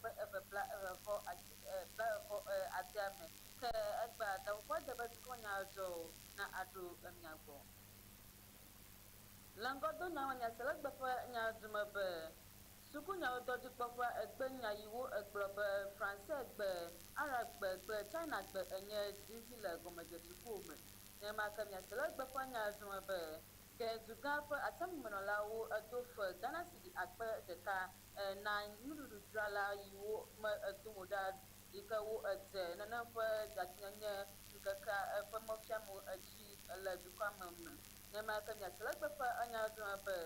akpe eve bla eve vɔ adi bla eve vɔ adea me. Ke egbea gaƒoƒoa de be dukɔmenyadzɔdzɔwo na aɖo mia gbɔ. Le ŋgɔdonya me nyaselegbe ƒe nya dume be, Sukunyawo dɔdzikpɔƒea egbe nya yi wo egblɔ be Fransegbe, Arabgbe kple Chinagbe enye zizi le gɔmedzesukuwo me. Nenema ke miaselegbe ƒe nya dume be, Ke dugã ƒe atsamimenɔlawo edo fe Ghana cedi 1000 na nuɖuɖudzrala yiwo me edo mo ɖa yi ke wo edze nenem ƒe dzadzɛnyenye ŋkekea ƒe mɔfiamewo edzi le dukɔa me me. Nenema ke miaselegbe ƒe nya dume be,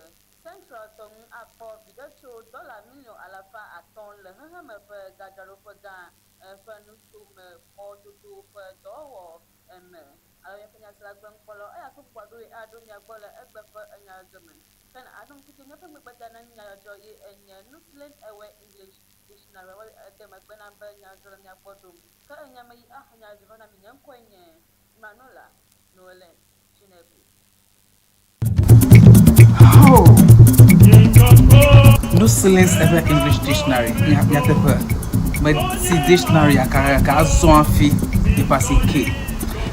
Central tɔ ŋu akpɔ viɖe tso dɔla miliɔn 500 le xexeme ƒe gadzraɖoƒe gã ƒe nutome mɔdodo ƒe dɔwɔwɔ me. Alo míaƒe nyasela gbe ŋkpɔlawo, eya ƒe kpukpua ɖoe aɖo mia gbɔ le egbe ƒe nyadzɔdzɔ me. Ke na aɖo ŋku dzi míaƒe ŋugbegbe na nyadzɔdzɔ ye enye Nuslin Ewe English Dictionary. Wo ede megbe nam be nyadzɔdzɔ le mia gbɔ ɖom. Ke enya me yi ahe nyadzɔdzɔ va na mi. Nye ŋkɔe nye Manuela Noelen Chinedu. Oh. Nuslins Ewe English Dictionary nyateƒe meti dictionary akakaka azɔ hafi yeƒe ke.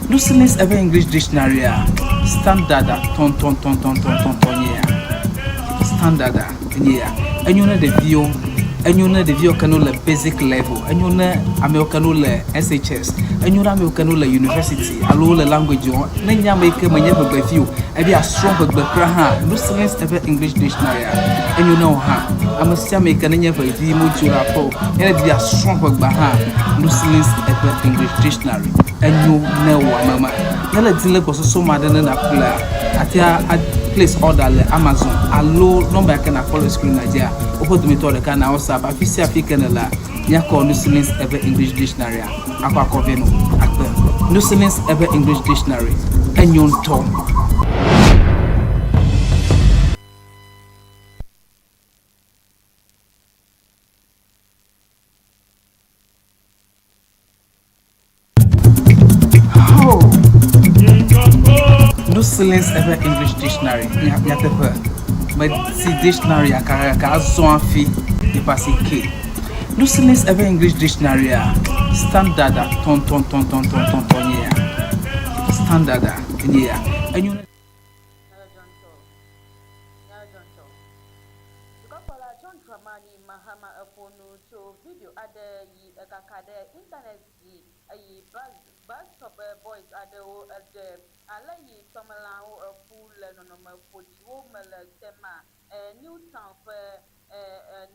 Nuslins Ewe English Dictionary a standard a tɔntɔntɔntɔntɔntɔn nye ya. Standard a nye ya. Enyo ne ɖeviwo, enyo ne ɖeviwo ke no le basic level, enyo ne amewo ke no le SHS, enyo ne amewo ke no le university alo le language wɔm. Ne nye ame yi ke menye ʋegbevi o, ebi asrɔ̃ ʋegbe kura hã, Nuslins Ewe English Dictionary a enyo ne wò hã. Ame sia ame yi ke nenye ʋevi modzo le aƒe o, ne ebi asrɔ̃ ʋegbea hã, Nuslins Ewe English Dictionary enyo ne wò ame ma. Ne le di le gbɔsɔsɔ ma ɖe ne nàƒlea, àtea a place order le Amazon alo nɔmba yi ke nàkpɔ le screen la dzia, woƒe dometɔ ɖeka na WhatsApp. Afi sia afi ke nèlea, míakɔ Nuslins Ewe English Dictionary a akɔ akɔ vɛ nɔ akpe. Nuslins Ewe English Dictionary enyo ŋutɔ. Oh. Nuslins Ewe English Dictionary nyateƒe meti dictionary akakaka azɔ hafi yeƒe ke. Nuslins Ewe English Dictionary a standard a tɔntɔntɔntɔntɔntɔn nye ya. Standard a nye ya. Enyo ne Nyadzɔdzɔ ŋutɔ. Nyadzɔdzɔ ŋutɔ. Dukɔkplɔla John Dramani Mahama eƒo nu tso video aɖe yi ekaka ɖe internet dzi eye bus bus stop boys aɖewo eɖe ale yi tɔmelãwo eƒu le nɔnɔme ƒoɖiwo me le Tema New Town ƒe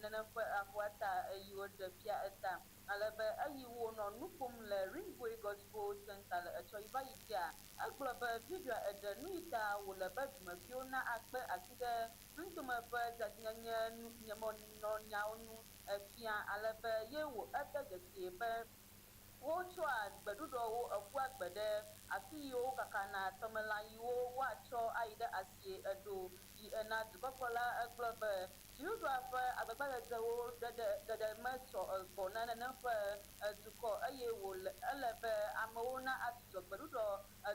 nenem ƒe aƒua ta eyi woɖe fia eta. Ale be eyi wonɔ nu ƒom le Ringway Gospel Center le etsɔ yi va yi dzia, egblɔ be videoa eɖe nu yi ta wòle be dumeviwo na akpe asi ɖe nutome ƒe dzadzɛnyenye nyawo ŋu efia ale be ye wò ede dzesie be wotsɔa gbeɖuɖɔwo eƒua gbe ɖe afi yiwo kakana tɔmelã yiwo woatsɔ ayi ɖe asie eɖo yi ena. Dukɔkplɔla egblɔ be dziɖuɖua ƒe agbagbadzedzewo ɖeɖe ɖeɖe mesɔ gbɔ na nenem ƒe dukɔ eye wòle ele be amewo na adzudzɔ gbeɖuɖɔ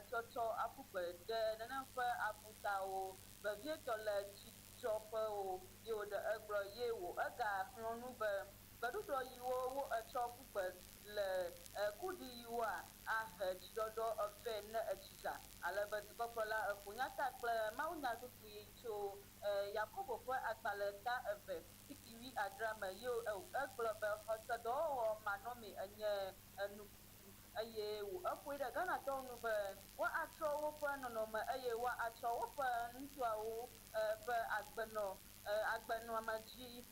tsɔtsɔ aƒu gbe ɖe nenem ƒe aƒutawo, vevietɔ le tsidzɔƒewo ye wòɖe egblɔ ye wò egaxlɔ̃ nu be gbeɖuɖɔ yiwo wo etsɔ ƒu gbe le kuɖiɣiwoa ahe tsiɖɔɖɔ vɛ ne etsi dza. Ale be dukɔkplɔla eƒo nya ta kple mawunyakpukpui tso Yakobo ƒe agbalẽ ta 2 kpukpui 70 me ye egblɔ be xɔsedɔwɔwɔ manɔmee enye enu eye wò eƒoe ɖe Ghanatɔwo nu be woatrɔ woƒe nɔnɔme eye woatsɔ woƒe ŋutsuawo ƒe agbenɔ agbenɔame dzi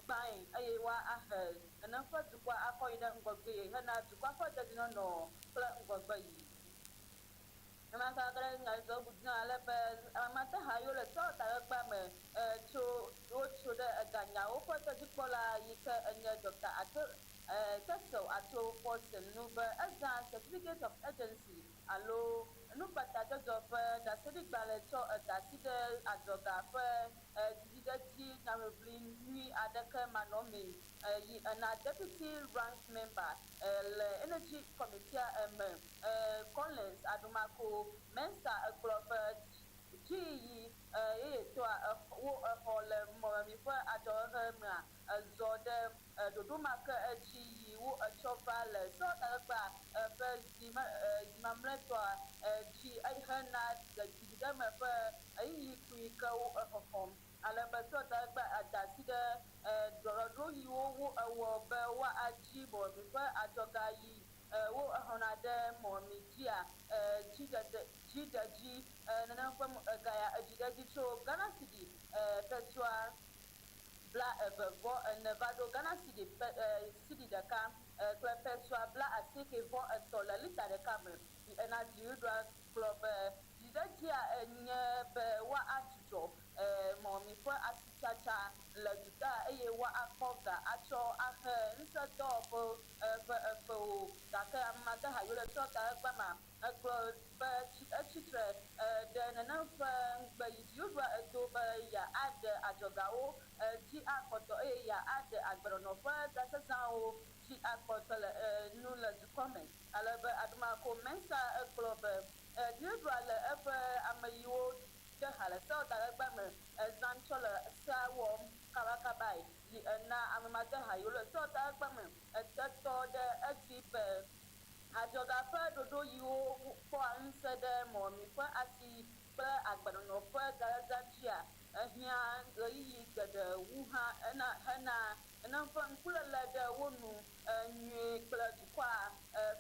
gbãe eye woahe nenem ƒe dukɔa akɔ yi ɖe ŋgɔgbee hena dukɔa ƒe dedienɔnɔ kple ŋgɔgbe yiyi. Nenema ke ɖe nyadzɔdzɔ bubu dzi ale be amadeha yiwo le Sɔltaɣegbea me tso wotso ɖe eganyawo ƒe dɔdzikpɔla yi ke enye Dr. Ato Cecil Ato Forson nu be ezã Certificate of Agency alo nukpatadzɔdzɔ ƒe ɖaseɖigbalẽ tsɔ eda asi ɖe adzɔga ƒe dzidziɖedzi nyaʋiʋli nyui aɖeke manɔmee yi ena Deputy Rank Member le Energy Committee me Collins Adomako Mensah egblɔ be dziyiyi yeyetɔa wo exɔ le mɔmemi ƒe adzɔhehe mea ezɔ ɖe ɖoɖo ma ke dzi yi wo etsɔ va le sewɔtakpekpea ƒe zi mamlɛtɔa dzi hena dzidziɖeme ƒe ɣeyiɣi kpui kewo exɔxɔm. Ale be sewɔtakpekpea da asi ɖe ɖɔɖɔɖo yiwo wo ewɔ be woadzi mɔmemi ƒe adzɔga yi wo exɔna ɖe mɔmemi dzia dziɖedzi nenem ƒe ga ya edzi ɖe edzi tso Ghana cedi pesewa 24 va ɖo Ghana cedi cedi ɖeka kple pesewa 88 le lita ɖeka me. Yi ena dziɖuɖua gblɔ be dziɖedzia enye be woadzudzɔ mɔmemi ƒe asitsatsa le duta eye woakpɔ ga atsɔ ahe ŋusẽdɔwɔƒewo ƒe efewo. Gake ameha yiwo le sewɔtakpekpea mea egblɔ be etsitre ɖe nenem ƒe ŋugbe yi dziɖuɖua edo be yeaɖe adzɔgawo dzi akpɔtɔ eye yeaɖe agbenɔnɔ ƒe gasesẽwo dzi akpɔtɔ le nu le dukɔ me. Ale be Adomako Mensah egblɔ be dziɖuɖua le eƒe ame yiwo de ha le sewɔtakpekpea me zãm tsɔ le sea wɔm kabakabae yi ena ame madeha yiwo le sewɔtakpekpea me etetɔ ɖe edzi be adzɔga ƒe ɖoɖo yiwo kpɔa ŋusẽ ɖe mɔmemi ƒe asi kple agbenɔnɔ ƒe gazazã dzia ehiã ɣeyiɣi geɖe wu hã hena nenem ƒe ŋkuléle ɖe wo nu nyuie kple dukɔa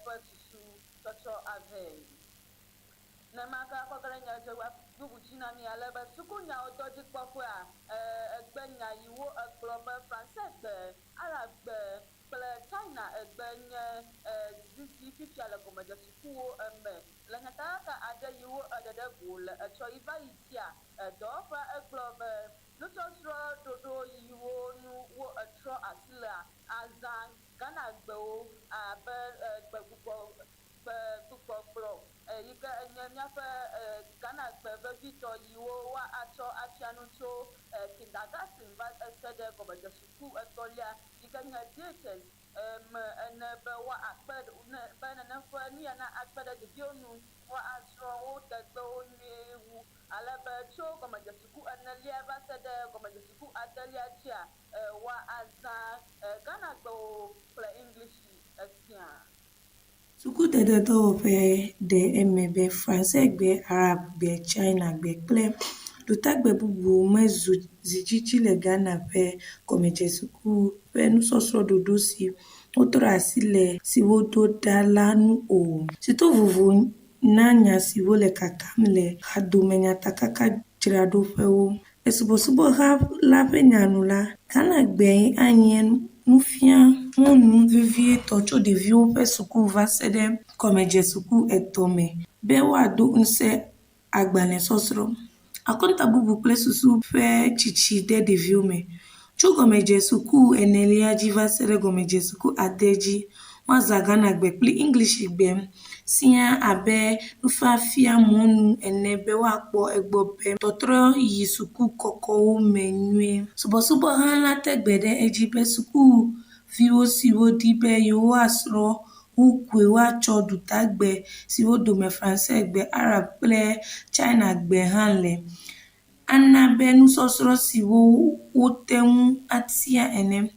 ƒe susu tsɔtsɔ avɛ. Nemaka kɔkɔ ɖe nya dze bubu dzi na mi ale be sukunyawo dɔdzikpɔƒea egbe nya yiwo egblɔ be Fransegbe, Arabgbe kple China egbe nye zizi fifia le gɔmedzesukuwo me. Le nyatakaka aɖe yiwo eɖe ɖe go le etsɔ yi va yi dzia, dɔwɔƒea egblɔ be nusɔsrɔ̃ ɖoɖo yiwo nu wo etrɔ asi lea azã Ghanagbewo abe gbegbugblɔ yi ke enye míaƒe Ghanagbe vevitɔ yiwo woatsɔ afia nu tso kindergarten va se ɖe gɔmedzesuku etɔ̃lia yi ke nye JHS me ene be woakpe be nenem ƒe nu ya na akpe ɖe ɖeviwo ŋu woasrɔ̃ wo degbewo nyuie wu. Ale be tso gɔmedzesuku enelia va se ɖe gɔmedzesuku adelia dzia, woazã Ghanagbewo kple English siaa. Sukudede dɔwɔƒe ɖe eme be Fransegbe, Arabgbe, Chinagbe kple dutagbe bubuwo mezu zidzidzi le Ghana ƒe gɔmedzesuku ƒe nusɔsrɔ̃ ɖoɖo si wotrɔ asi le si wodo ɖa la nu o, si to vovo na nya siwo le kakam le hadomenyatakakadzraɖoƒewo. Le subɔsubɔha la ƒe nya nu la, Ghanagbe anye nufiamɔnu vevitɔ tso ɖeviwo ƒe suku va se ɖe gɔmedzesuku etɔ̃ me be woado ŋusẽ agbalẽsɔsrɔ̃, akɔntabubu kple susu ƒe tsitsi ɖe ɖeviwo me. Tso gɔmedzesuku enelia dzi va se ɖe gɔmedzesuku ade dzi, woazã Ghanagbe kple Englishgbe siaa abe nufiafiamɔnu ene be woakpɔ egbɔ be tɔtrɔ yi suku kɔkɔwo me nyuie. Subɔsubɔha la te gbe ɖe edzi be sukuviwo siwo di be yewoasrɔ̃ wu koe woatsɔ dutagbe siwo dome Fransegbe, Arab kple Chinagbe hã le, ana abe nusɔsrɔ̃ siwo woate ŋu atia ene.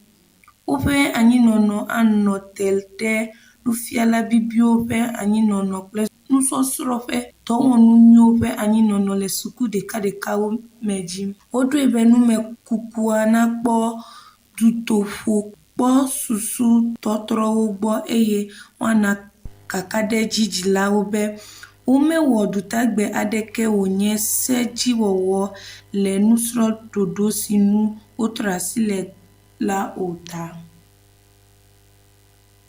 Woƒe anyinɔnɔ anɔ te ɖe nufiala bibiwo ƒe anyinɔnɔ kple nusɔsrɔ̃ ƒe dɔwɔnu nyuiwo ƒe anyinɔnɔ le suku ɖekaɖekawo me dzi. Woɖoe be numekukua nakpɔ dutoƒokpɔsusu tɔtrɔwo gbɔ eye woana kakaɖedzi dzilawo be womewɔ dutagbe aɖeke wònye sedziwɔwɔ le nusrɔ̃ɖoɖo si nu wotrɔ asi le la o ta.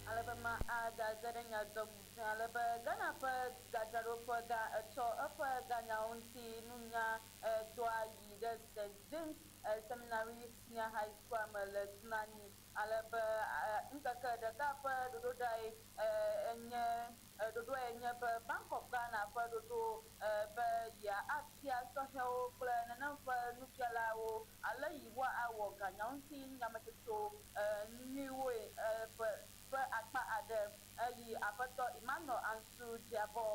Ale be ma agaze ɖe nya dɔgbe ale be Ghana ƒe gadzraɖoƒe gã etsɔ eƒe ganyawo ŋuti nunya dɔa yi ɖe St. James Seminary Senior High School me le Sunani. Ale be ŋkeke ɖeka ƒe ɖoɖoɖae enye ɖoɖoae nye be Bank of Ghana ƒe ɖoɖo be yeafia sɔhɛwo kple nenem ƒe nufialawo ale yi woawɔ ganyawo ŋuti nyametsotso nyuiwoe ƒe akpa aɖe. Eyi Aƒetɔ Emmanuel Ansu Dziabɔ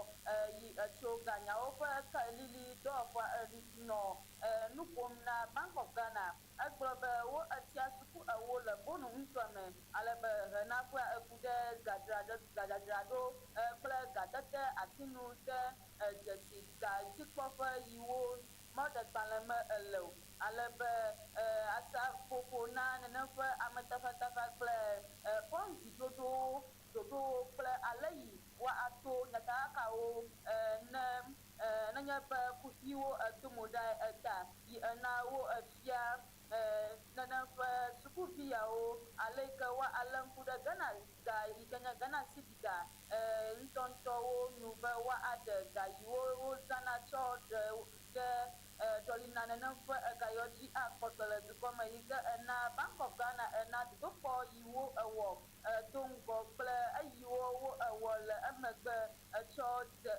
yi etso ganyawo ƒe kelili dɔwɔƒea nɔ nu ƒom na Bank of Ghana. Egblɔ be wo etia suku ewo le. Bono ŋutɔ me ale be hehenaƒea eku ɖe gadzadzraɖo kple gadede asinu de dzesi gadzikpɔƒe yiwo mɔɖegbalẽ me ele o ale be asaƒoƒo na nenem ƒe ametafatafa kple Ponzi ɖoɖowo ɖoɖowo kple ale yi woato nyatakakawo ne nenye be kuxiwo do mo ɖa eta yi ena wo efia nenem ƒe sukuvi yawo ale yi ke woalé ŋku ɖe Ghana ga yi ke nye Ghana cedi ga ŋutɔŋutɔwo nu be woaɖe ga yiwo wozãna tsɔ ɖe ɖe ɖɔlina nenem ƒe egayɔ dzi akpɔtɔ le dukɔ me yi ke ena Bank of Ghana ena dodokpɔ yiwo ewɔ do ŋgɔ kple eyiwo wo ewɔ le emegbe etsɔ de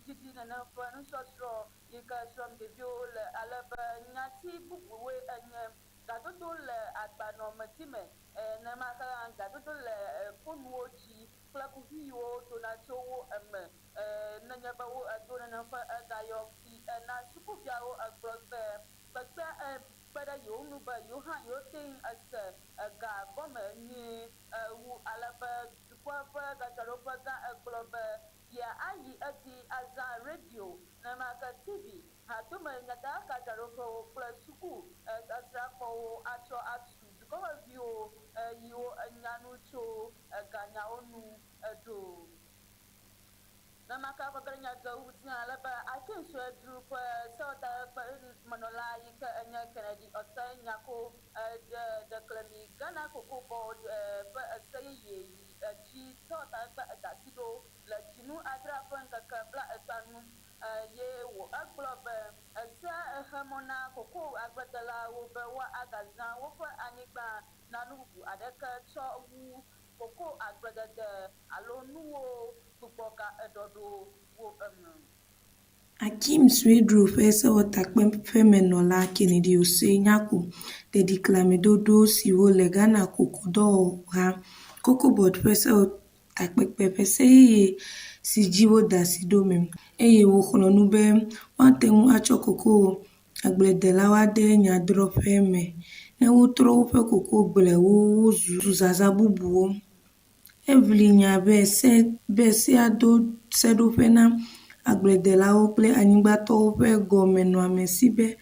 dzidzi nenem ƒe nusɔsrɔ̃ yi ke srɔ̃m ɖeviwo le ale be nyati bubuwoe enye gadodo le agbanɔamedzi me nenema ke hã gadodo le fonuwo dzi kple kuxi yiwo dona tso wo eme nenye be wo edo nenem ƒe egayɔ yi ena sukuviawo egblɔ be kpekpea kpe ɖe yewo ŋu be yewo hã yewote ŋu ese ega gɔme nyuie wu ale be dukɔa ƒe gadzraɖoƒe gã egblɔ be yeayi edzi azã radio, nenema ke TV, hadome nyatakakadzraɖoƒewo kple suku sasrãkpɔwo atsɔ atu dukɔmeviwo yiwo nya nu tso eganyawo nu ɖo. Nenema ke ƒe nyadzɔwo ŋuti ale be Akin Suedru ƒe sewɔtakpemenɔla yi ke enye Kennedy Osei Nyako ɖe ɖeklemi Ghana Cocoa Board ƒe ese yeye yi edzi sewɔtakpe da asi ɖo le dzinu adrea ƒe ŋkeke 30 nu ye wò egblɔ be esea exe mɔ na koko agbledelawo be woagazã woƒe anyigba na nu bubu aɖeke tsɔ wu koko agbledede alo nuwo gbugbɔga eɖɔɖo wo eme. Akim Swedru ƒe sewɔtakpeƒemenɔla Kennedy Osei Nyako ɖe ɖiklameɖoɖo siwo le Ghana Koko Dɔwɔha (Cocoa Board) ƒe sewɔtakpekpe ƒe se yeye si dzi woda asi ɖo me eye wòxlɔ̃ nu be woate ŋu atsɔ koko agbledelawo ade nyadrɔ̃ƒe me ne wotrɔ woƒe kokogblewo wozu zazã bubuwo. Eʋli nya be sea do seɖoƒe na agbledelawo kple anyigbatɔwo ƒe gomenɔamesi be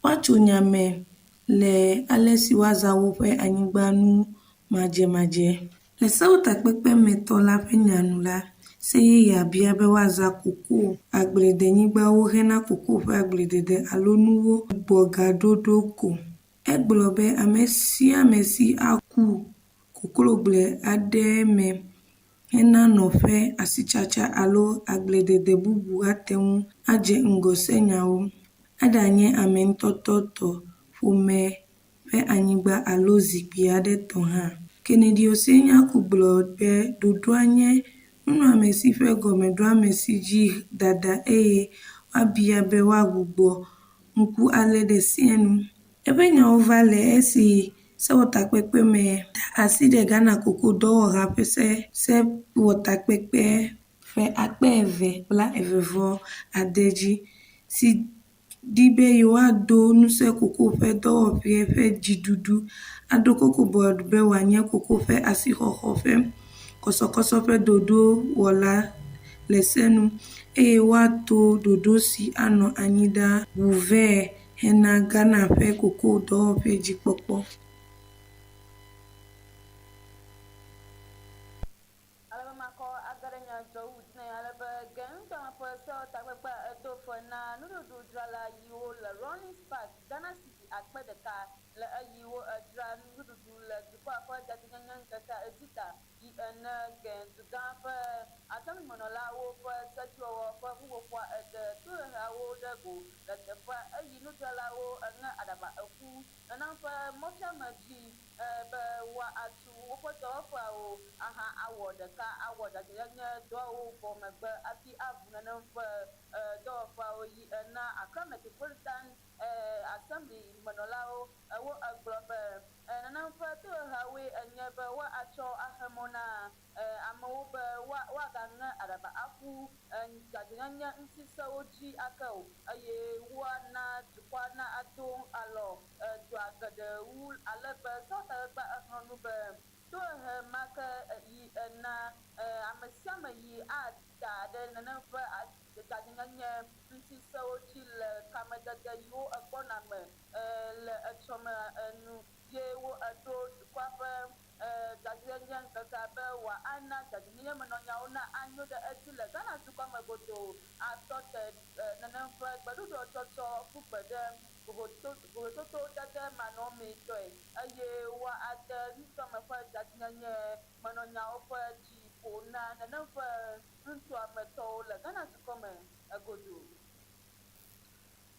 woatso nya me le ale si woazã woƒe anyigba ŋu madzemadzee. Le sewɔtakpekpe me tɔ la ƒe nya nu la, se yeyea bia be woazã koko agbledenyigbawo hena koko ƒe agbledede alo nuwo gbugbɔgaɖoɖo ko. Egblɔ be ame sia ame si aku koklogble aɖe me hena nɔƒe, asitsatsa alo agbledede bubu ate ŋu adze ŋgɔ senyawo, eɖanye ame ŋutɔ tɔ, ƒome ƒe anyigba alo zikpui aɖe tɔ hã. Kennedy Osei Nyako gblɔ be ɖoɖoa nye nunɔamesi ƒe gɔmeɖoamesi dzi dada eye woabia be woagbugbɔ ŋku alé ɖe sea nu. Eƒe nyawo va le esi sewɔtakpekpe me da asi ɖe Ghana Koko Dɔwɔha ƒe sewɔtakpekpe ƒe 2029 dzi si di be yewoado ŋusẽ koko ƒe dɔwɔƒea ƒe dziɖuɖu, aɖo Cocoa Board be wòanye koko ƒe asixɔxɔ ƒe kɔsɔkɔsɔ ƒe ɖoɖowɔla le se nu, eye woato ɖoɖo si anɔ anyi ɖaa ŋu vɛ hena Ghana ƒe koko dɔwɔƒe dzikpɔkpɔ. Ale be makɔ age ɖe nyadzɔwo ŋuti na ale be Gɛŋutɔme ƒe sewɔtakpekpea edo fe na nuɖuɖudzrala yiwo le Rawlings Park, Ghana Cedi 1000 le eyiwo edzra nuɖuɖu le dukɔa ƒe dzadzɛnyenye ŋkekea edzi ta yi ene. Gɛŋ dugã ƒe asɔmimenɔlawo ƒe sedziwɔwɔ ƒe ƒuƒoƒoa eɖe toheheawo ɖe go le teƒea eyi nudzralawo eŋe aɖaba eƒu nenam ƒe mɔfiame dzi be woatu woƒe dɔwɔƒeawo aha awɔ ɖeka awɔ dzadzɛnyenye dɔawo vɔ megbe hafi aʋu nenem ƒe dɔwɔƒeawo yi ena. Accra Metropolitan Assembly menɔlawo wo egblɔ be nenem ƒe toheheawoe enye be woatsɔ axe mɔ na amewo be woagaŋe aɖaba aƒu dzadzɛnyenye ŋuti sewo dzi ake o eye woana dukɔa na ado alɔ dua. geɖe wu ale be Sɔhɛgba exlɔ̃ nu be tohehe ma ke yi ena ame sia ame yi ada ɖe nenem ƒe dzadzɛnyenye ŋuti sewo dzi le kamedede yiwo egbɔna me le etsɔme nu ye wo eɖo dukɔa ƒe dzadzɛnyenye ŋkekea be wòana dzadzɛnyenye me nɔnyawo na anyo ɖe edzi le Ghana dukɔa me godoo atɔ te nenem ƒe gbeɖuɖɔ tsɔtsɔ ƒu gbe ɖe vovototo dede manɔmeetɔe eye woade nutoame ƒe dzadzɛnyenye me nɔnyawo ƒe dzi ƒo na nenem ƒe nutoametɔwo le Ghana dukɔ me godoo.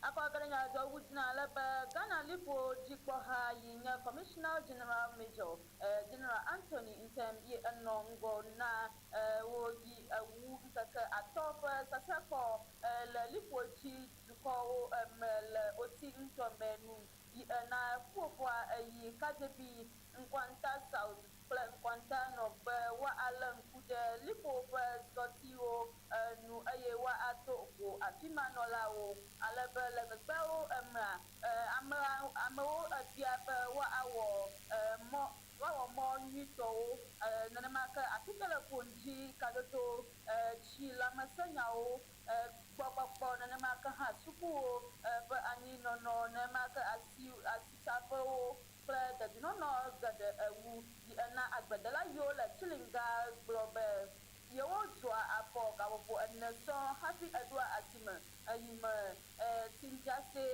Akɔgɛɖe nyadzɔwo dzina ale be Ghana liƒo dzikpɔha yi nye Commissioner General Major General Anthony Ntem ye enɔ ŋgɔ na wo yi ewu ŋkeke atɔ̃ ƒe sasrakpɔ le liƒo dzi dukɔwo me le Oti ŋutɔme nu yi ena ƒuƒoƒoa yi Kadjebi, Nkwanta South kple Nkwanta North be woalé ŋku ɖe liƒo ƒe zɔtiwo nu eye woado go afi ma nɔlawo ale be le gbegbeawo mea, amewo bia be woawɔ mɔ woawɔ mɔ nyuitɔwo nenema ke asitelefon dzi kadodo, tsi lãmesẽnyawo gbɔkpɔkpɔ nenema ke hã sukuwo ƒe anyinɔnɔ nenema ke asi asitsaƒewo kple dedienɔnɔ geɖe wu yi ena agbedela yiwo le Tsilinga gblɔ be yewodzɔa afɔ gaƒoƒo ene sɔŋ hafi eɖoa asime eyime Tsindzase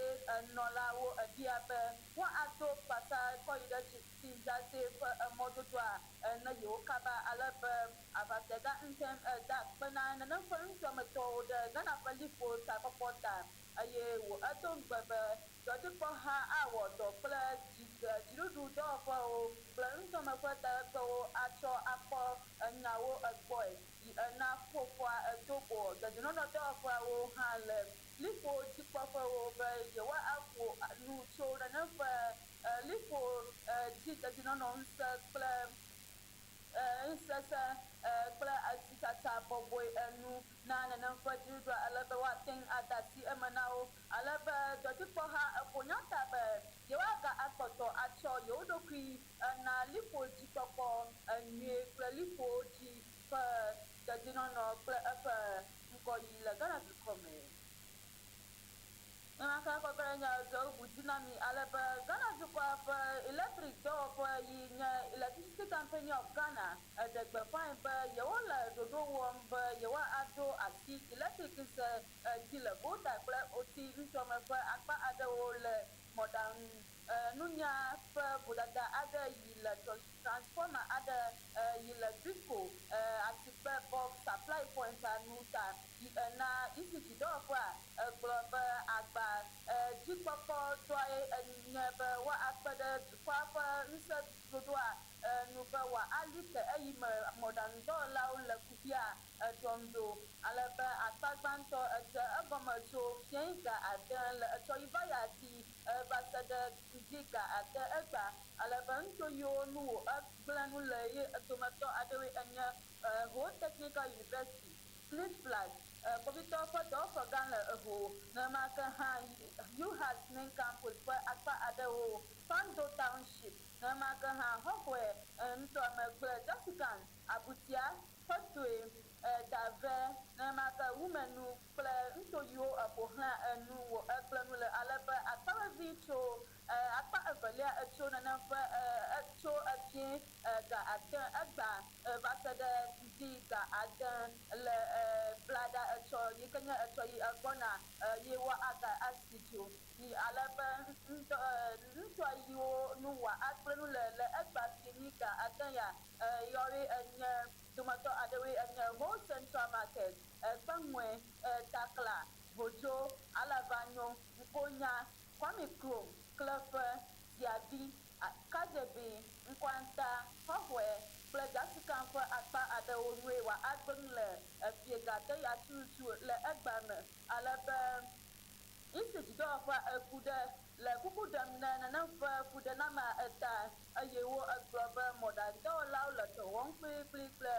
nɔlawo ebia be woado kpata kɔ yi ɖe Tsindzase ƒe mɔdodoa ne yewo kaba ale be aʋafiagã ŋutɛ da akpe na nenem ƒe ŋutɔmetɔwo ɖe Ghana ƒe liƒo takpɔkpɔ ta eye wò edo ŋugbe be dɔdzikpɔha awɔ dɔ kple dziɖuɖu dɔwɔƒewo kple ŋutɔme ƒe takpekpewo atsɔ akpɔ nyawo egbɔe yi ena ƒuƒoƒoa edo go dedienɔnɔ dɔwɔƒeawo hã le liƒo dzikpɔƒewo be yewoaƒo nu tso nenem ƒe liƒo dzi dedienɔnɔ ŋusẽ kple ŋusese kple asitsatsa bɔbɔe enu na nenem ƒe dziɖuɖua ale be woate ŋu ada asi eme na wo ale be dɔdzikpɔha eƒo nya ta be yewoaga akpɔtɔ atsɔ yewo ɖokui na liƒo dzikpɔkpɔ nyuie kple liƒo dzi ƒe dedienɔnɔ kple eƒe ŋgɔyiyi le Ghana dukɔ me. Nenema ke kɔkɔe nyadzɔwo bu dzi na mi ale be Ghana dukɔa ƒe electric dɔwɔƒe yi nye Electricity Company of Ghana eɖe gbeƒãe be yewole ɖoɖo wɔm be yewoaɖo asi electric ŋusẽ dzi le Volta kple Oti ŋutɔme ƒe akpa aɖewo le mɔɖaŋu nunya ƒe vodada aɖe yi le transformer aɖe yi le Gridco atikpe box supply point nu ta yi ena ECG dɔwɔƒea egblɔ be agba dzikpɔkpɔ dɔe nye be woakpe ɖe dukɔa ƒe ŋusẽ ɖoɖoa nu be wòali ke eyime mɔɖaŋudɔwɔlawo le kuxia ɖɔm ɖo ale be akpa gbãtɔ edze egɔme tso fiẽ ga ade le etsɔ yi va ya dzi va se ɖe ŋdi ga ade egba ale be ŋutsu yiwo nu wò egblẽ nu le ye dometɔ aɖewoe enye Ho Technical University, Cliff Flat, kpovitɔwo ƒe dɔwɔƒe gã le Ho, nenema ke hã UHAS Main Campus ƒe akpa aɖewo, Kpando Township, nenema ke hã Hohoe ŋutɔame kple Jasikan, Abutia, Kpetoe, Dave, nenema ke Wumenu kple ŋutsu yiwo eƒo xlã enu wò egblẽ nu le ale be akpa vevi tso akpa evelia etso nenem ƒe etso efie ga ade egba va se ɖe ŋdi ga ade le blaɖa etsɔ yi ke nye etsɔ yi egbɔna ye woaga asi dzo yi ale be ŋutɔ ŋutsua yiwo nu wòa agblẽ nu le le egba fienyi ga ade ya yɔwoe enye dometɔ aɖewoe enye Ho Central Market, Kpeŋue, Takla, Hodzo, Alavanyo, Nkonya, Kwame Krom, Kleƒe, Ziavi, Kadjebi, Nkwanta, Hohoe kple Jasikan ƒe akpa aɖewo nue wòagblẽ nu le efie ga ade ya tututu le egba me ale be ECG dɔwɔƒea eku ɖe le kuku ɖem ne nenem ƒe fuɖenamea eta eye wo egblɔ be mɔɖaŋudɔwɔlawo le dɔ wɔm kplikpli kple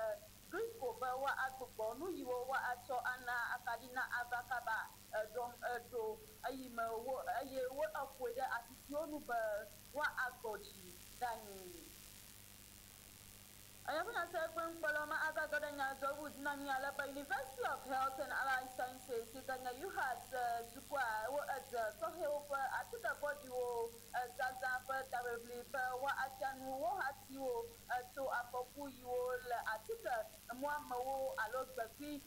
Gridco be woagbugbɔ nu yiwo woatsɔ ana akaɖi na ava kaba eɖɔm eɖo eyime wo eye wo eƒoe ɖe asi siwo wo nu be woagbɔ dzi ɖe anyi. Enyaƒenyase kple nukpɔlawo agagɔ ɖe nyadzɔŋu dzi na mí ale be University of Health and Allied Sciences si ke nye UHAS sukua wo edze sɔhɛwo ƒe atike vɔ̃ɖiwo zazã ƒe taʋiʋli be woafia nu wo hatiwo tso afɔku yiwo le atike muamewo alo gbekui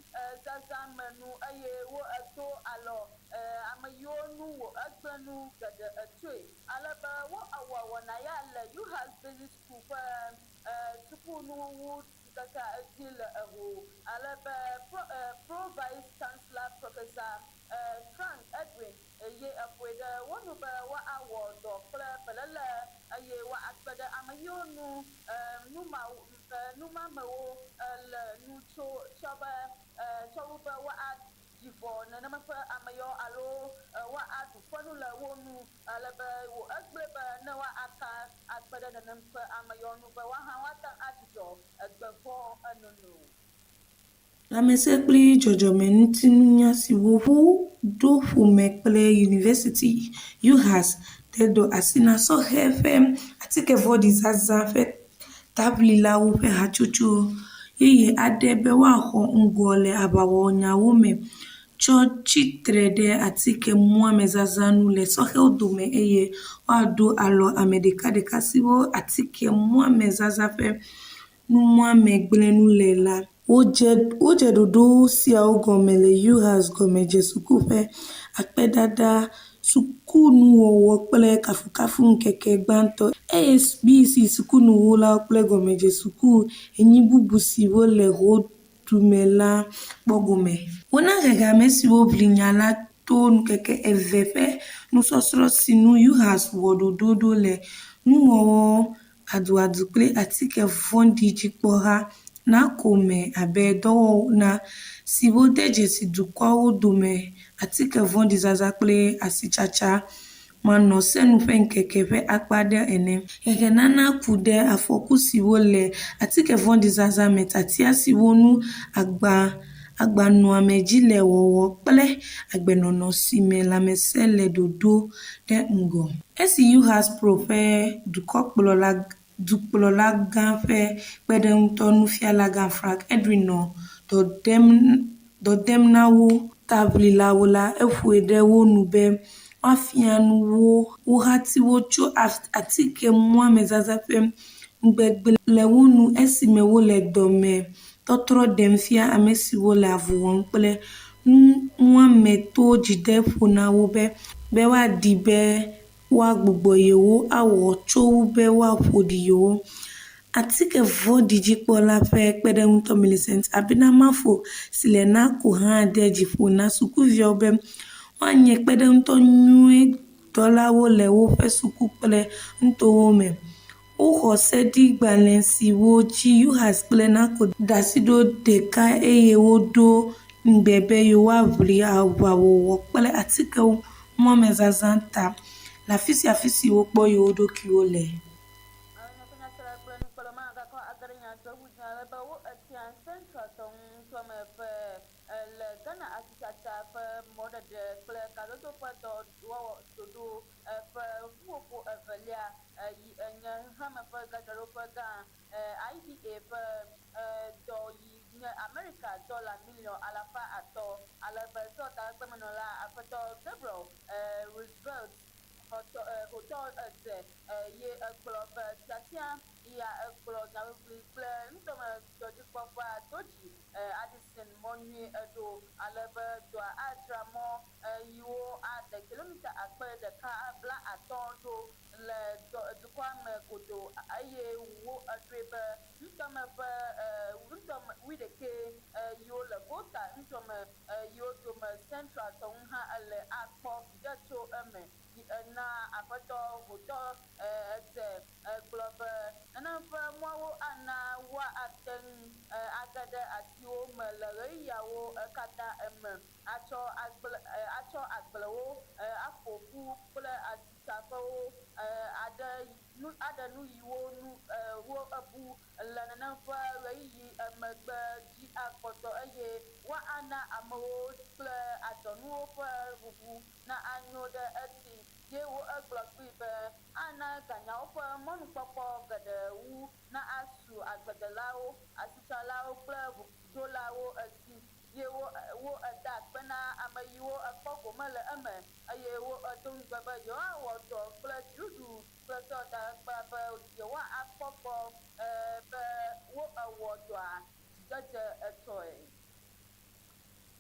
zazã me nu eye wo edo alɔ ame yiwo nu wò egblẽ nu geɖe tsoe ale be wo ewɔ wɔna ya le UHAS Business School ƒe sukunuwuwu ŋkekea edzi le eho ale be Pro Vice Chancellor Professor Frank Edwin ye eƒoe ɖe wo nu be woawɔ dɔ kple beléle eye woakpe ɖe ame yiwo nu numamewo le nu tso tsɔ be tsɔ wu be woaɖi vɔ nenema ƒe ame yawo alo woaɖu fenu le wo nu ale be wò egblɔe be ne woaka akpe ɖe nenem ƒe ame yawo nu be woahã woate ŋu adzudzɔ egbe vɔ̃ enono. Lãmesẽ kple dzɔdzɔmeŋutinunya siwo ɖo ƒome kple Yunivɛsiti UHAS de dɔ asi na sɔhɛ ƒe atikevɔ̃ɖizazã ƒe taʋlilawo ƒe hatsotso yeye aɖe be woaxɔ ŋgɔ le aʋawɔnyawo me tsɔ tsi tre ɖe atike muame zazã ŋu le sɔhɛwo dome eye woado alɔ ame ɖekaɖeka siwo atike muame zazã ƒe numuame gblẽ nu le la. Wodze ɖoɖo siawo gɔme le UHAS gɔmedzesuku ƒe akpedada, sukunuwɔwɔ kple kafukafu ŋkeke gbãtɔ eye BECE sukunuwulawo kple gɔmedzesuku enyi bubu siwo le Ho dume la kpɔ gome. Wona hehe ame siwo ʋli nya la to ŋkeke eve ƒe nusɔsrɔ̃ si nu UHAS wɔ ɖoɖo ɖo le Nuwɔwɔ Aduadu Kple Atike Vɔ̃ɖi Dzikpɔha NACO me abe dɔwɔna siwo de dzesi dukɔawo dome atike vɔ̃ɖi zazã kple asitsatsa manɔsenu ƒe ŋkeke ƒe akpa aɖe ene. Hehenana ku ɖe afɔku siwo le atike vɔ̃ɖi zazã me, tiatia siwo ŋu agbanɔamedzi le wɔwɔ kple agbenɔnɔ si me lãmesẽ le ɖoɖo ɖe ŋgɔ. Esi UHAS-Pro ƒe dukplɔlagã ƒe kpeɖeŋutɔ nufialagã Frank Edwin nɔ dɔ dem na wo taʋlilawo la, eƒoe ɖe wo nu be woafia nu wo hatiwo tso atike muame zazã ƒe nugbegblẽ le wo ŋu esime wole dɔmetɔtrɔ ɖem fia ame siwo le avu wɔm kple nu muame to dzideƒo na wo be woadi be woagbugbɔ yewo awɔ tso wu be woaƒo ɖi yewo. Atike vɔ̃ɖi dzikpɔla ƒe kpeɖeŋutɔ Millicent Abena Mafo si le NACO hã de dzi ƒo na sukuviawo be woanye kpeɖeŋutɔ nyui dɔlawo le woƒe suku kple nutowo me. Woxɔ seɖigbalẽ siwo dzi UHAS kple NACO da asi ɖo ɖekae eye wodo ŋugbe be yewoaʋli aʋawɔwɔ kple atike muame zazã ta le afi sia afi si wokpɔ yewo ɖokuiwo le. Le Ghana asitsatsa ƒe mɔɖeɖe kple kadodo ƒe dɔwɔwɔ ɖoɖo ƒe ƒuƒoƒo evelia yi enye xexeame ƒe gadzraɖoƒe gã IDA ƒe dɔ yi nye Amerika dɔla miliɔn 500 ale be sewɔtakpemenɔla Aƒetɔ Gabriel Roosevelt Hotɔ dze ye egblɔ be tiatia ya ekplɔ nyaʋiʋli kple nutome dɔdzikpɔƒea do dzi Addison mɔ nyui ɖo ale be dɔa adzra mɔ yiwo ade kilomita 1050 ɖo le dukɔa me godoo eye wo eɖoe be nutome ƒe nutome wuiɖekɛ yiwo le Volta nutome yiwo dome Central tɔŋu hã le akpɔ viɖe tso eme yi ena Aƒetɔ Hotɔ dze gblɔ be nenem ƒe mɔawo ana woate ŋu age ɖe asiwo me le ɣeyiɣiawo katã me atsɔ atsɔ agblewo aƒo ƒu kple asitsaƒewo aɖe nu yiwo nu wobu le nenem ƒe ɣeyiɣi megbe dzi akpɔtɔ eye woana amewo kple adzɔnuwo ƒe ʋuʋu na anyo ɖe esi. Ye wo egblɔ kpee be ana ganyawo ƒe mɔnukpɔkpɔ geɖe wu na asu agbledelawo, asitsalawo kple ʋuɖolawo esi. Ye wo wo eda akpe na ameyiwo ekpɔ gome le eme eye wo edo ŋugbe be yewoawɔ dɔ kple dziɖuɖu kple sewɔtakpekpea be yewoakpɔ gbɔ be wo ewɔ dɔa dzidzedze etɔe.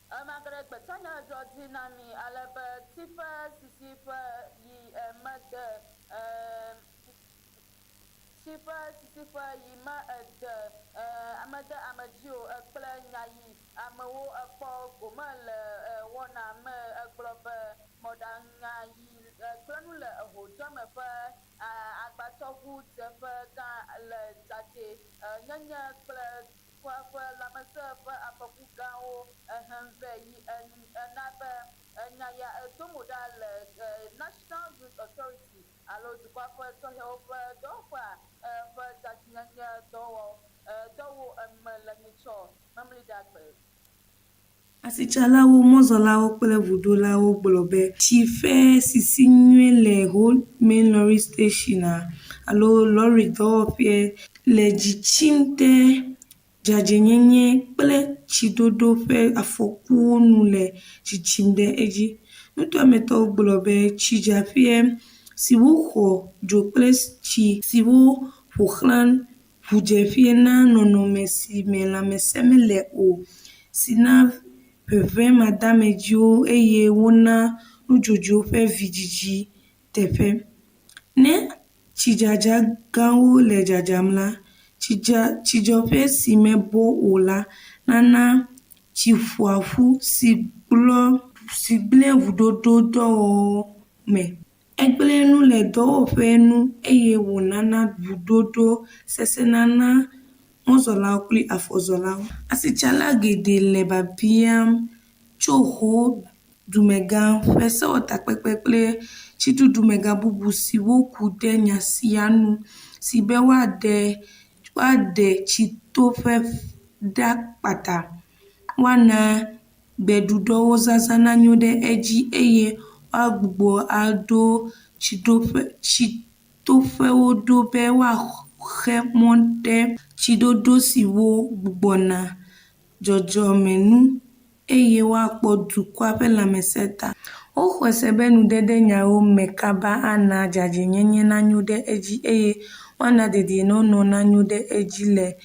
Ema ke ɖe gbetanya dzɔ dzi na mi ale be tsi ƒe sisi ƒe yi mede tsi ƒe sisi ƒe yi me ede mede ame dzi o kple nya yi amewo kpɔ gome le wɔna me egblɔ be mɔɖaŋu yi gblẽ nu le ehodzɔme ƒe agbatsɔʋu dzeƒe gã le dzadzɛ nyenye kple dukɔa ƒe lãmesẽ ƒe afɔku gãwo hem vɛ yi ena be nya ya do mo ɖa le National Youth Authority alo dukɔa ƒe sɔhɛwo ƒe dɔwɔƒea ƒe dzadzɛnyenye dɔwo me le nyitsɔ memliɖagbe. Asitsalawo, mɔzɔlawo kple ʋuɖolawo gblɔ be tsi ƒe sisi nyuie le Ho Main Lorry Station alo lɔri dɔwɔƒea le dzi tsim ɖe dzadzɛnyenye kple tsiɖoɖo ƒe afɔkuwo nu le dzidzim ɖe edzi. Nutoametɔwo gblɔ be tsidzaƒea siwo xɔ dzo kple tsi siwo ƒoxlã ʋudzeƒea na nɔnɔme si me lãmesẽ mele o si na ŋeŋemadeamedziwo eye wona nudzodzoewo ƒe vidzidzi teƒe. Ne tsidzadza gãwo le dzadzam la, tsidza tsidzɔƒe si mebɔ o la nana tsi ƒoa ƒu si gblɔ si gblẽ ŋuɖoɖo dɔwɔwɔ me. Egblẽ nu le dɔwɔƒe ŋu eye wònana ŋuɖoɖo sesẽna na mɔzɔlawo kple afɔzɔlawo. Asitsala geɖe le biabiam tso Ho dumegã ƒe sewɔtakpekpe kple dziɖuɖumegã bubu siwo ku ɖe nya sia ŋu si be woaɖe woaɖe tsitoƒe ɖa kpata, woana gbeɖuɖɔwo zazã nanyo ɖe edzi eye woagbugbɔ aɖo tsiɖoƒe tsitoƒewo ɖo be woaxe mɔ ɖe tsiɖoɖo siwo gbugbɔna dzɔdzɔme nu eye woakpɔ dukɔa ƒe lãmesẽ ta. Woxɔe se be nudede nyawo me kaba ana dzadzɛnyenye nanyo ɖe edzi eye woana dedienɔnɔ nanyo ɖe edzi le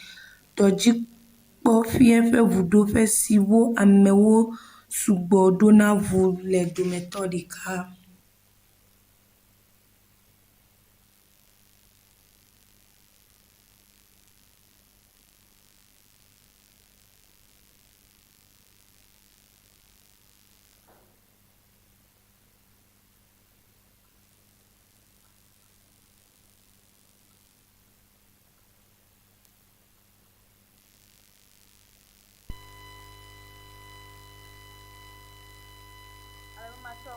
dɔdzikpɔƒea ƒe ʋuɖoƒe siwo amewo sugbɔ ɖona ŋu le dometɔ ɖeka. Ale matsɔ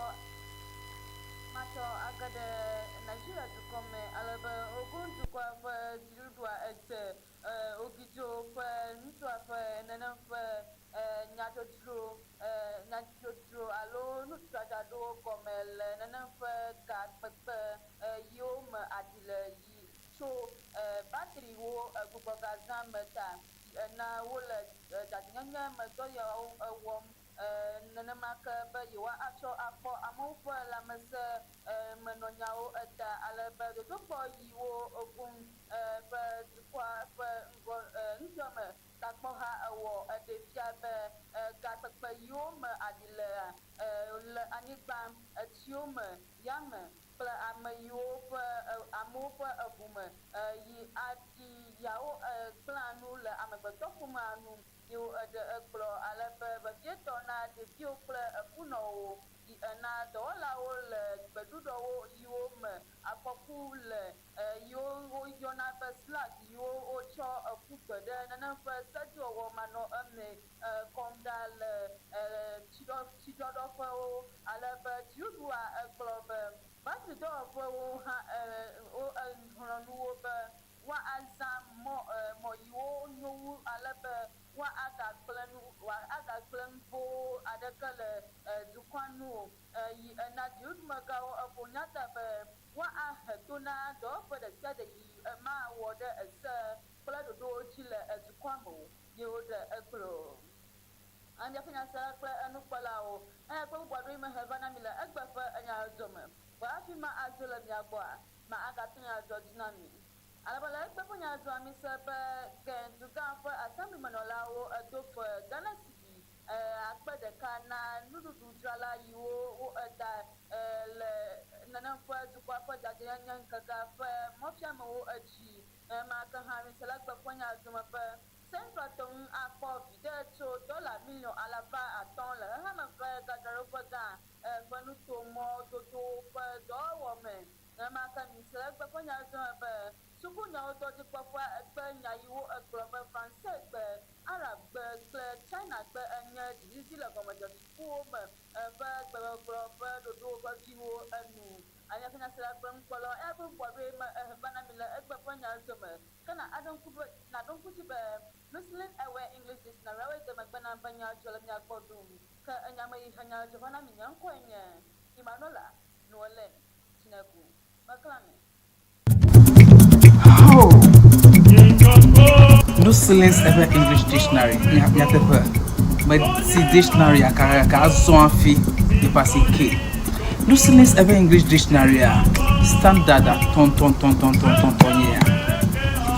matsɔ age ɖe Nigeria dukɔ me ale be Ogun dukɔa ƒe dziɖuɖua edze Ogijo ƒe nutoa ƒe nenem ƒe nyadzodzro nyadzodzro alo nudzadzraɖowo gɔme le nenem ƒe ga kpekpe yiwo me aɖi le yi tso batriwo gbugbɔgazã me ta ena wole dzadzɛnyenye me dɔ yawo wɔm nenema ke be yewoatsɔ akpɔ amewo ƒe lãmesẽ menɔnyawo ta ale be dodokpɔ yiwo Ogun ƒe dukɔa ƒe ŋgɔ ŋutɔ me takpɔha ewɔ eɖee fia be ga kpekpe yiwo me aɖi le le anyigba, tsiwo me, yame kple ame yiwo ƒe amewo ƒe eʋu me yi aɖi yawo gblẽa nu le amegbetɔƒomea ŋu yiwo eɖe egblɔ ale be vevietɔ na ɖeviwo kple efunɔwo yi ena dɔwɔlawo le gbeɖuɖɔwo yiwo me afɔku le yiwo woyɔna be slag yiwo wotsɔ ƒu gbe ɖe nenem ƒe sedziwɔwɔ manɔ eme kɔm ɖa le tsiɖɔɖɔƒewo ale be dziɖuɖua egblɔ be batridɔwɔƒewo hã exlɔ̃ nu wo be woazã mɔ mɔ yiwo nyo wu ale be woagagblẽ nu woagagblẽ nu boo aɖeke. aɖeke le dukɔa nu o. Yi ena dziɖuɖumegãwo eƒo nya ta be woahe to na dɔwɔƒe ɖe sia ɖe yi mawɔ ɖe ese kple ɖoɖowo dzi le dukɔa me o ye woɖe egblɔ. Míaƒe nyasela kple enukpɔlawo, eya kple bubu aɖewo yi mehe va na mi le egbe ƒe nyadzɔdzɔ me. Vɔ hafi ma adzo le mia gbɔa, ma agate nyadzɔdzɔ dzi na mi. Ale be le egbe ƒe nyadzɔdzɔa mise be Gen dugã ƒe asɛmblimenɔlawo do fe Ghana cedi akpe ɖeka na nuɖuɖudzrala yiwo wo eda le nenem ƒe dukɔa ƒe dzadzɛnyenye ŋkekea ƒe mɔfiamewo edzi. Nenema ke hã mise le egbe ƒe nyadzɔdzɔ me be Central te ŋu akpɔ viɖe tso dɔla miliɔn alafa atɔ̃ le xexeame ƒe gadzraɖoƒe gã ƒe nutomɔdodowo ƒe dɔwɔwɔ me. Nenema ke mise le egbe ƒe nyadzɔdzɔ me be sukunyawo dɔdzikpɔƒea egbe nya yiwo egblɔ be Fransegbe, Arabgbe kple Chinagbe enye dzizizi le gɔmedzesukuwo me ƒe gbegbɔgblɔ ƒe ɖoɖowo ƒe viwo enu. Míaƒe nyasela kple nukpɔlawo eya ƒe bubu aɖewoe me ehe va na mi le egbe ƒe nyadzɔdzɔ me. Ke na aɖo ŋku be naɖo ŋku dzi be Muslim Ewe English Dictionary awoe de megbe na be nyadzɔdzɔ le mia gbɔ ɖum. Ke enya me yi he nyadzɔdzɔ va na mi nye ŋkɔe nye Emmanuela Noelen Chineku. Mekla mi. Oh. Nusilins eƒe English Dictionary nyateƒe medi dictionary gake azɔ hafi yeƒe asi ke. Nusilins eƒe English Dictionary a standard tɔntɔntɔntɔntɔntɔntɔ nye ya.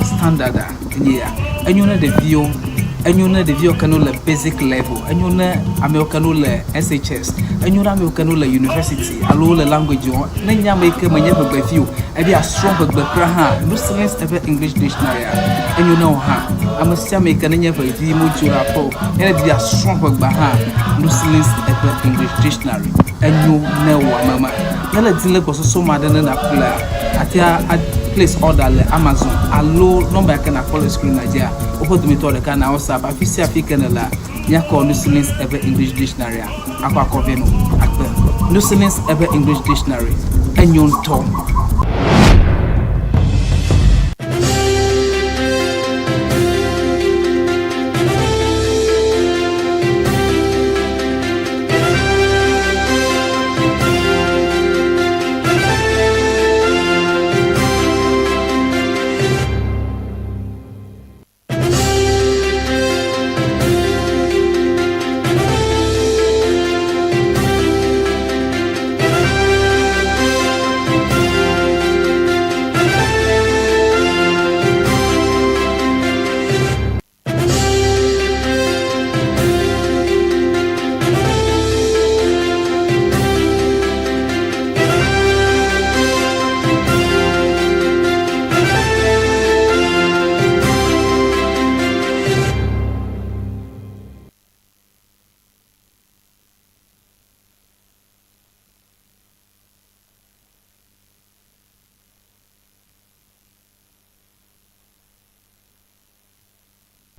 Standard nye ya. Enyo ne ɖeviwo, enyo ne ɖeviwo ke no le basic level, enyo ne amewo ke no le SHS, enyo ne amewo ke no le university alo le language wɔm. Ne nye ame yi ke menye ʋegbevi o, ebi asrɔ̃ ʋegbe kura hã, Nusilins eƒe English Dictionary a enyo ne wò hã. Ame sia ame yi ke nenye ʋevi modzo ɖe aƒe o, ne ɖevi asrɔ̃ ʋegbea hã, Nusilins eƒe English Dictionary enyo ne wò ame ma. Ne le di le gbɔsɔsɔ me aɖe ne nàƒlea, àte a place order le Amazon alo nɔmba yi ke nàkpɔ le screen dzia, woƒe dometɔ ɖeka na WhatsApp. Afi sia afi ke nèlea, míakɔ Nusilins eƒe English Dictionary a akɔ akɔ vɛ nɔ akpe. Nusilins eƒe English Dictionary enyo ŋutɔ.